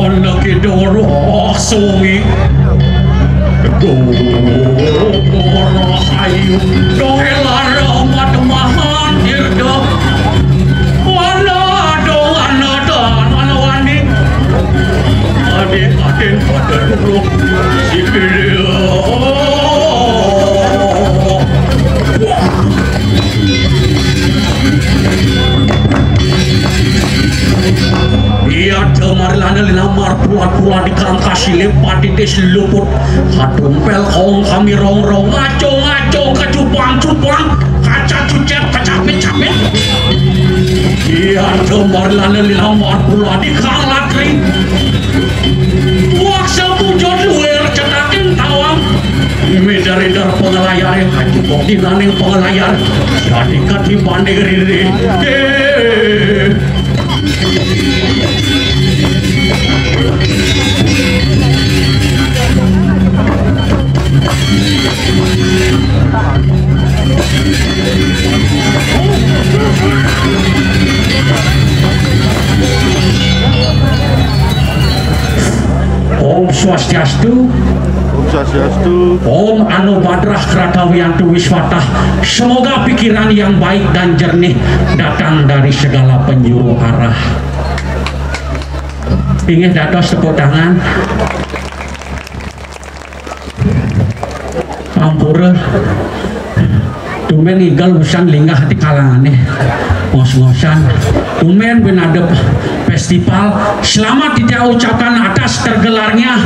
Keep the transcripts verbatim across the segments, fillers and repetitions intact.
Ana kidoro sungi. Goro ayu. Dongé lara mademahan dirga. Wana dongana dan wana wani. Adé-adé pada dulu. Sipil. Iya, damar lana lina marpulat-pulat di kangka silip patitis luput. Kadumpel kong kami rong-rong, ngaco-ngaco, kacupang-cupang, kaca cucet, kacapit-capit. Iya, damar lana lina marpulat di kang latri. Tuak sabujut luwer cetakin tawang. Medar-edar pengelayar yang kacupok di naning pengelayar. Jadi kati banding riri. Eh. Om Swastiastu. Om Swastiastu. Om Anubadrah Kratawiantu Wiswatah. Semoga pikiran yang baik dan jernih datang dari segala penjuru arah. Inggih dados tepuk tangan. Ampura. Tumben ngigel usan linggah di kalangané. Ngos-ngosan. Tumben ben ada festival. Selamat kita ucapkan atas tergelarnya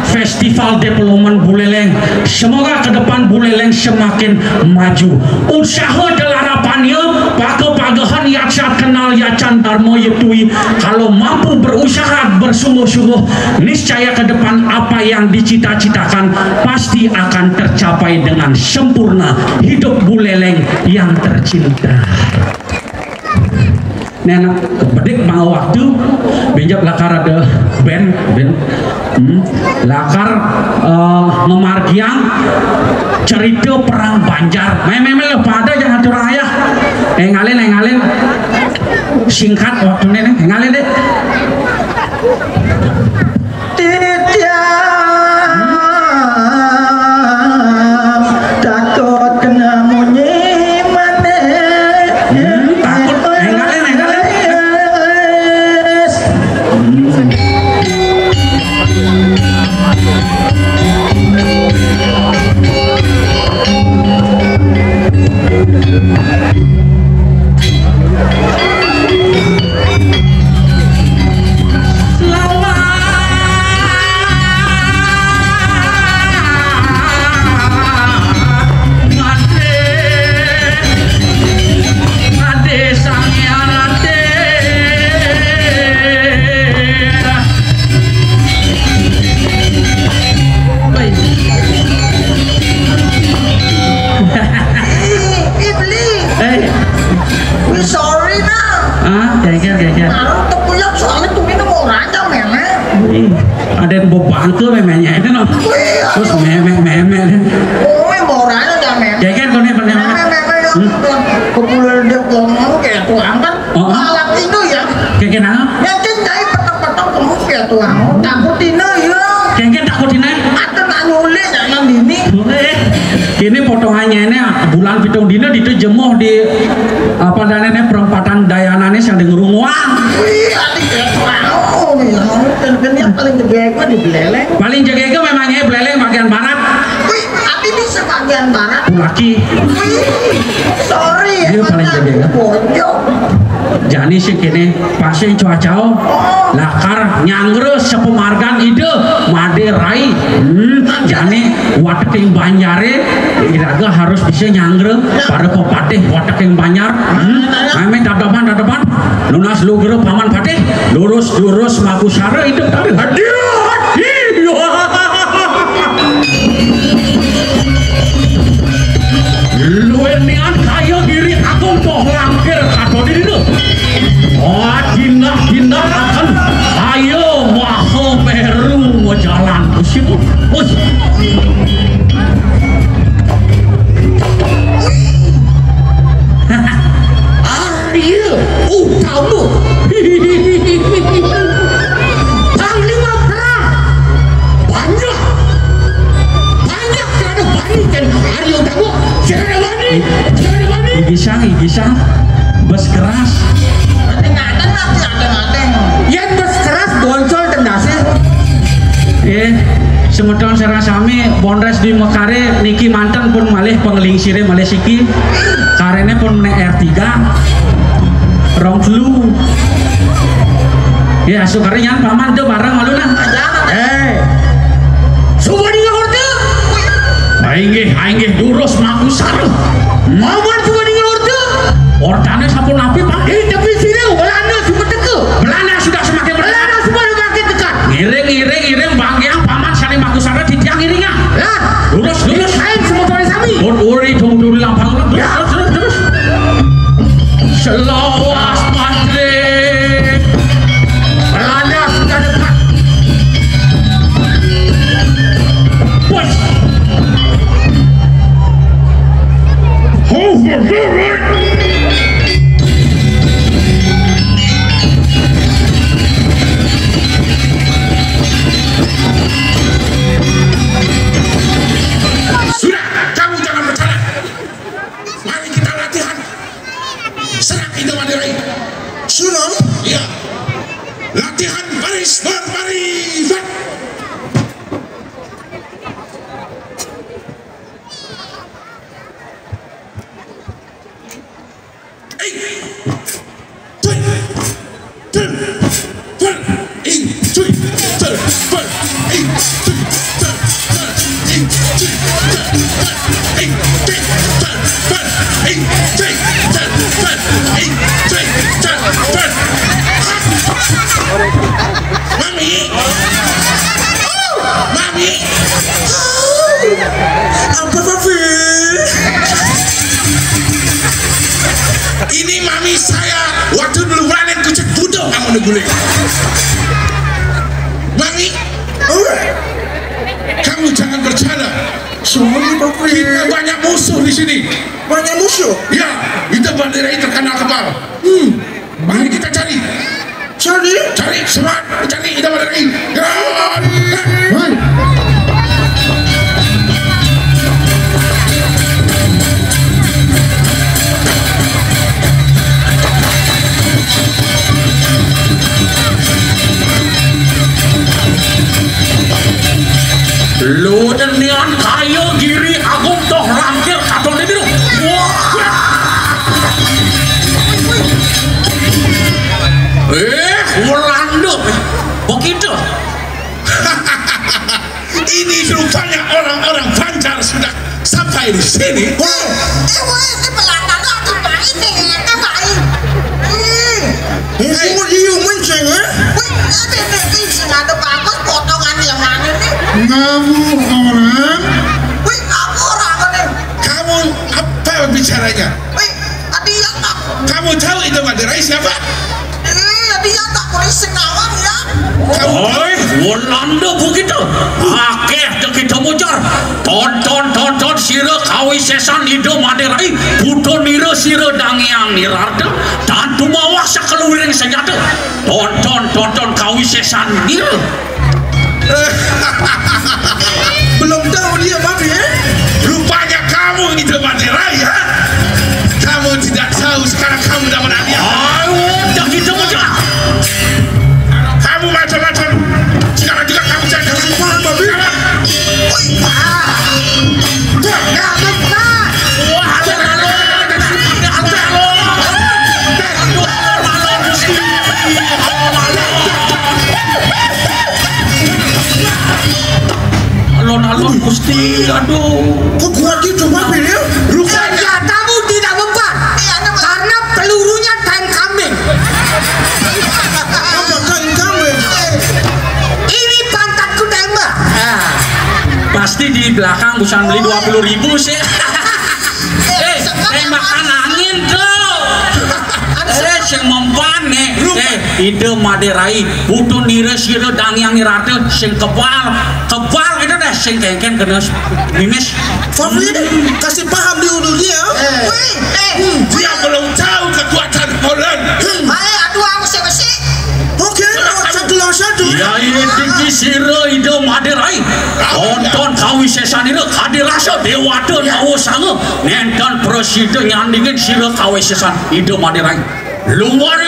Festival Development Buleleng. Semoga ke depan Buleleng semakin maju. Usaha delarapannya, paga-pagahan yat sat kenal yacan dharma yetui. Kalau mampu berusaha bersungguh-sungguh, niscaya ke depan apa yang dicita-citakan pasti akan tercapai dengan sempurna. Hidup Buleleng yang tercinta. Ini anak bedik mau waktu, benjep lakar ada band, band. Hmm, lakar, eh, ngemargiang cerita perang Banjar. Main-main lo pada jangan curang ayah. Engalin, engalin. Singkat waktunya nih, engalin deh. Titiang takut kena munyi manis. Hmm, takut. Engalin, engalin. Iblis. Eh. Wih, sorry, nah. Ah, geger, geger. Nah, lu tepuyang soalnya tuh minum orang aja, meme. Ih, ada yang beban tuh memenya itu, no. Wih, terus meme, meme. Oh, mau orang aja, meme. Geger, koné, koné, koné. Meme, meme, ya. Hmm? Kepulan dia ngomong kayak tuh angkat. Oh. Malam itu ya. Geger, nah. Ya, cing, cai peteng-peteng kamu kayak tuh angkat. Takut ini, ya. Geger, takut ini. Ada nanya ulih, jangan dini. Eh, ini potongannya ini bulan pitung dina ditu jemuh di apa namanya perempatan Dayanané sing di Ngrunguang. Wih, adik ya, wow, ya. Dan yang paling jegege di Buleleng. Paling jegege memangnya Buleleng bagian barat. Wih, tapi bisa bagian barat. Laki. Wih, sorry. Dia paling jegege. Bojong. Jani sing kéné. Pasing cuacao lakar nyanggra sapamargan ida madé rai. Hmm, jani wateking banjaré iraga harus bisa nyanggra para pepatih wateking banjar. Hmm, amin dadaban dadaban. Nunas lugra paman patih, lurus lurus makusara idup tapi hadir. Iya. Luwih niat kaya diri agung poh langkir katon dina. Adinah-dinah akan ayo maha meru majalan kusipun. Wih. Arya Utama. Panglima perang. Banyak. Banyak terhadap Bani dan Arya Utama. Siapa Bani? Siapa Bani? Igisang, igisang. Bes keras. Ngaten-ngaten, ngaten-ngaten. Yen bes keras boncol tendase. Eh, semeton sareng sami, Polres di Mekare niki manten pun malih pengelingsire malih siki. Karene pun menek R tiga. Rong telu. Ya, sukare nyan paman do bareng malu nah. Eh. Suba ning orta. Ainggih, ainggih durus makusara. Paman suba ning orta. Ortane sampun napi, Pak? Ing tepi sira Belanda suba teka. Belanda sudah semakin Belanda suba semakin dekat. Ngiring, ngiring, ngiring, banggiang paman sane makusara titiang iringang. Lah, durus, durus. Kain semua sami. Pun uri dong duri lampang. Ya. Terus, terus, terus. Selawas Madrid. Belanda sudah dekat. Wes. Over there. Sudah, kamu jangan bercanda. Mari kita latihan. Serang Indo Madrai. Sunan? Iya. Latihan baris berbaris. Mami. Mami. Apa, Papi? Ini mami saya waktu dulu beranak kucek budok kamu neguling. Mami. Kamu jangan bercanda. Sorry, Papi. Kita banyak musuh di sini. Banyak musuh? Ya, itu bandera terkenal kebal. Hmm. Mari kita cari. Cari? Cari, semangat, cari, kita pada lagi. Ya. Hei. Lu denian kayu giri agung toh langkir katone biru. Wah. Eh, Walanda. Begitu. Ini rupanya orang-orang Banjar sudah sampai di sini. Wah, eh, wah, ini Belanda ada baik nih, ada baik. Hmm. Eh, semua dia mancing, eh? Wih, ada nih, ih, sing ada bagus potongan yang mana nih? Kamu orang. Wih, aku orang nih. Kamu apa bicaranya? Wih, ada yang tak. Kamu tahu itu Madrai siapa? Eh, ada yang tak boleh sengawan ya. Kamu Oi, Walanda begitu. Akeh de kita mujar. Tonton, tonton, sira kawisesan Ida Madrai, putu nira sira dangiang nirarta, dan tumawah sakaluwiring senjata. Tonton, tonton, kawisesan nira. Belum tahu dia, Papi, eh? Rupanya kamu itu Madrai, ya? Kamu tidak tahu, sekarang kamu dapat hadiah. Ayo, dah kita mujar. Kamu macam-macam. Sekarang juga kamu jangan. Jangan, Papi. Jangan. Wih, ah. Jangan, Pak. Wah, alon-alon, alon-alon. Aduh, alon-alon, Gusti. Alon-alon. Alon-alon, Gusti, aduh. Kok kuat gitu, Papi, ya? Rupanya kamu tidak mempan. Karena pelurunya kain kambing. Apa kain kambing? Ini pantatku tembak. Nah, pasti di belakang busan beli dua puluh ribu sih. Eh, tembakan angin tuh. Eh, sing mempan nih. Eh, Ida Madrai, putu nira sira dangiang nirarta, sing kebal, kebal gitu deh. Sing kéngkén kena mimis. Fafri, kasih paham dulu dia. Wih, eh, dia belum tahu kekuatan Holland. Ayo, aduh, aku siapa sih? Oke, satu lawan satu. Ya, ini tinggi sira Ida Madé Rai. Tonton kawisésanira kadirasa déwata Nawa Sanga. Nénten prasida nyandingin sira kawisésan Ida Madé Rai. Luar.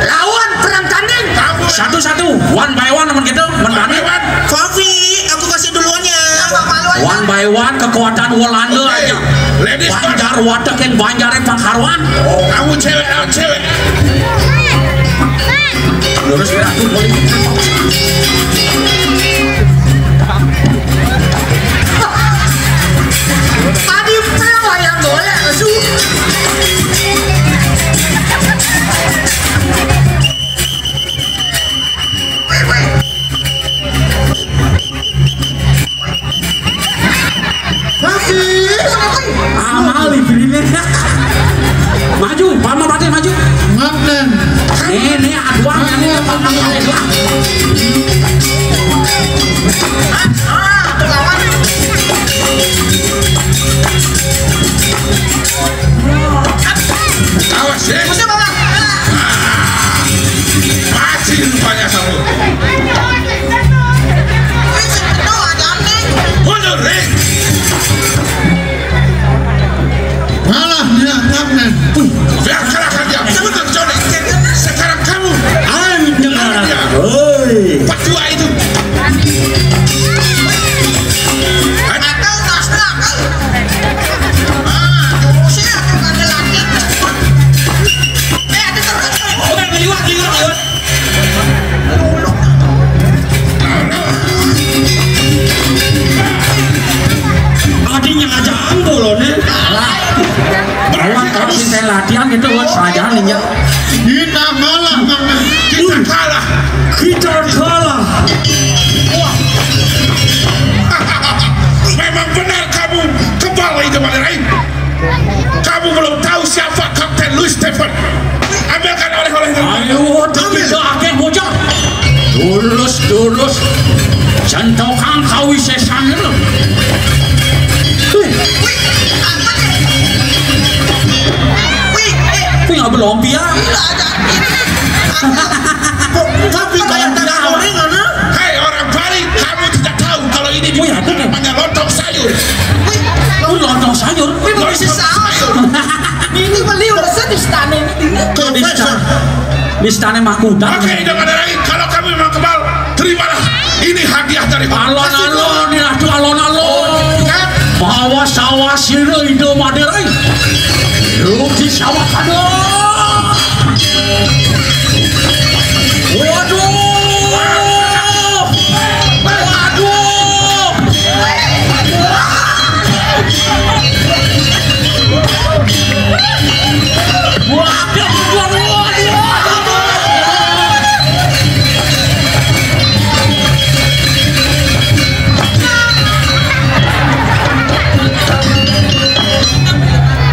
Lawan perang tanding. Satu-satu, one by one, teman kita, mentani. Fafi, aku kasih duluannya. One by one, kekuatan Walanda aja. Banjar watek yang Banjaré pangkaruan. Kamu cewek, kamu cewek. Lurus beratur, boleh. Tadi pernah wayang golek, Su. Amal ibrine. Maju, Paman Patih maju. Ngaten. Ini aduan ini Paman Patih lah. Awas ya. Mati rupanya kamu. Mundur, Rik. Malah dia ngamen. Biar kalahkan dia. Mundur, Joni. Sekarang kamu. Ayo, dengar. Oi. Petua itu. Atau tas nakal. Ah, jurusnya aku kagak lagi. Eh, ada terus. Bukan, liwat, liwat, liwat. Adinya aja angkul, nih. Lah. Awak kalau sinten latihan gitu, wah, saja ninja. Kita kalah, Mang. Kita kalah. Kita kalah. Wah. Memang benar kamu kebal itu, Madé Rai. Kamu belum tahu siapa Kapten Louis Stephen. Ambilkan oleh-oleh dari Ayo, kita akeh bocah. Lurus, lurus. Centokan kawisésan itu. Wih. Wih, apa nih? Wih, eh. Wih, nggak belum, Pia. Gila, ada. Tapi kayak tangan orang, mana? Hei, orang Bali, kamu tidak tahu kalau ini di Wih, ada nih. Namanya lontong sayur. Wih, lontong sayur. Wih, mau isi sayur. Ini beli urusan di istana ini. Di istana. Di istana mahkota. Oke, Ida Madé Rai, kalau kamu memang kebal, terimalah. Ini hadiah dari Alon-alon, ini ratu alon-alon. Mawa sawah sira Ida Madé Rai. Rugi sawah kada. Waduh. Waduh. Waduh, waduh, waduh, waduh.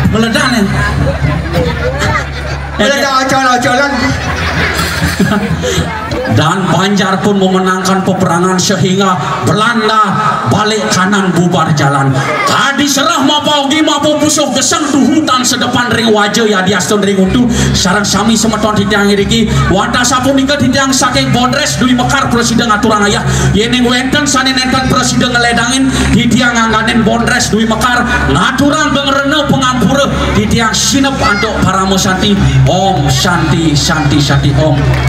Meledak nih. Meledak ocol-ocolan. Dan Banjar pun memenangkan peperangan sehingga Belanda balik kanan bubar jalan. Tadi serah mapa ugi mapa pusuh gesang duhutan sedepan ring waja yadiastun ring untu sareng sami semeton titiang iriki. Wantah sapunika titiang saking Bondres Dwi Mekar prasida ngaturang ayah yening wenten sane nenten prasida ngeledangin titiang ngangganin Bondres Dwi Mekar ngaturang bengrena pangampura titiang sinep antuk parama santi. Om Santi Santi Santi Om.